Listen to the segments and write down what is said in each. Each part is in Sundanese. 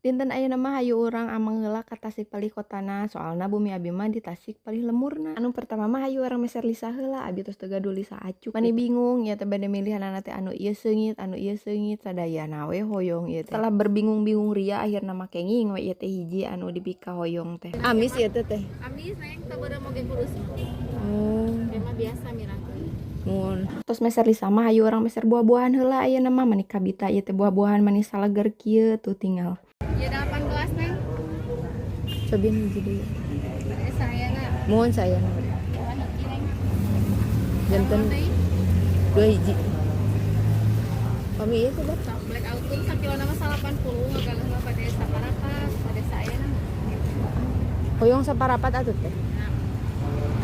Dinten ayeuna mah hayu urang ameng heula ka Tasik palih kotana, soalna bumi abi mah di Tasik palih lemurna. Anu pertama mah hayu urang meser lisa heula, abi tos teu gaduh lisa acuk. Mani bingung ieu teh bade milihanana teh anu ieu seungit, anu ieu seungit, sadayana we hoyong ieu teh. Setelah berbingung-bingung ria, akhirna mah kenging we ieu teh hiji anu dipikahoyong teh. Amis ieu teh teh. Amis, Neng, teu beureuh moge kurus. Oh. Ieu mah biasa mirangkeun. Mun. Tos meser lisa mah hayu urang meser buah-buahan heula ayeuna mah, mani kabita ieu teh buah-buahan mani saleger kieu tuh tinggal. Ieu 18, Neng. Cobian hiji deui. Bade sayana. Muhun sayana. Dua hiji, Neng. Janten Naon deui? Dua hiji. Pami ieu teh, Bang. Sok Black Autumn sakilona mah 80, ngagaleuh bade saparapat, bade saayana mah. Hoyong saparapat atuh, Teh.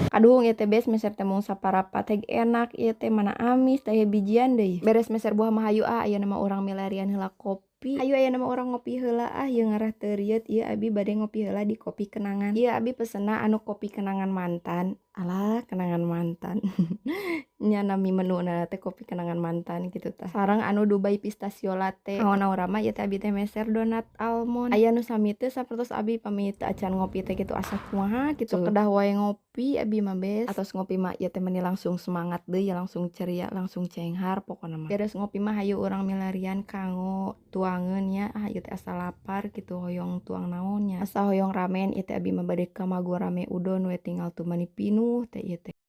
Kaduhung ieu teh, bes, meser teh mung saparapat heg enak ieu teh, mana amis teh bijian deui. Beres meser buah mah hayu ah, ayeuna mah urang milarian heula kopi. Hayu, ayeuna mah urang ngopi heula ah, ieu ngarah teu rieut ieu abi bade ngopi heula di Kopi Kenangan. Ieu abi pesenna anu Kopi Kenangan Mantan. Alah, kenangan mantan. Nya nami menuna teh Kopi Kenangan Mantan gitu tah. Sareng anu Dubai Pistachio Latte. Naon urang mah ieu teh abi teh meser donat almond. Aya nu sami teu sapertos abi pami teu acan ngopi teh kitu asa kumaha gitu. Tuh. Kedah wae ngopi abi mah, bes. Atos ngopi mah ieu teh meni langsung semangat deui, langsung ceria, langsung cenghar pokona mah. Beres ngopi mah hayu urang milarian kanggo tuangeun nya. Ah, ieu teh asa lapar gitu, hoyong tuang naon nya. Asa hoyong ramen ieu teh abi mah, bade ka Magorame Udon we tinggal tuh, mani pinuh teh ieu teh.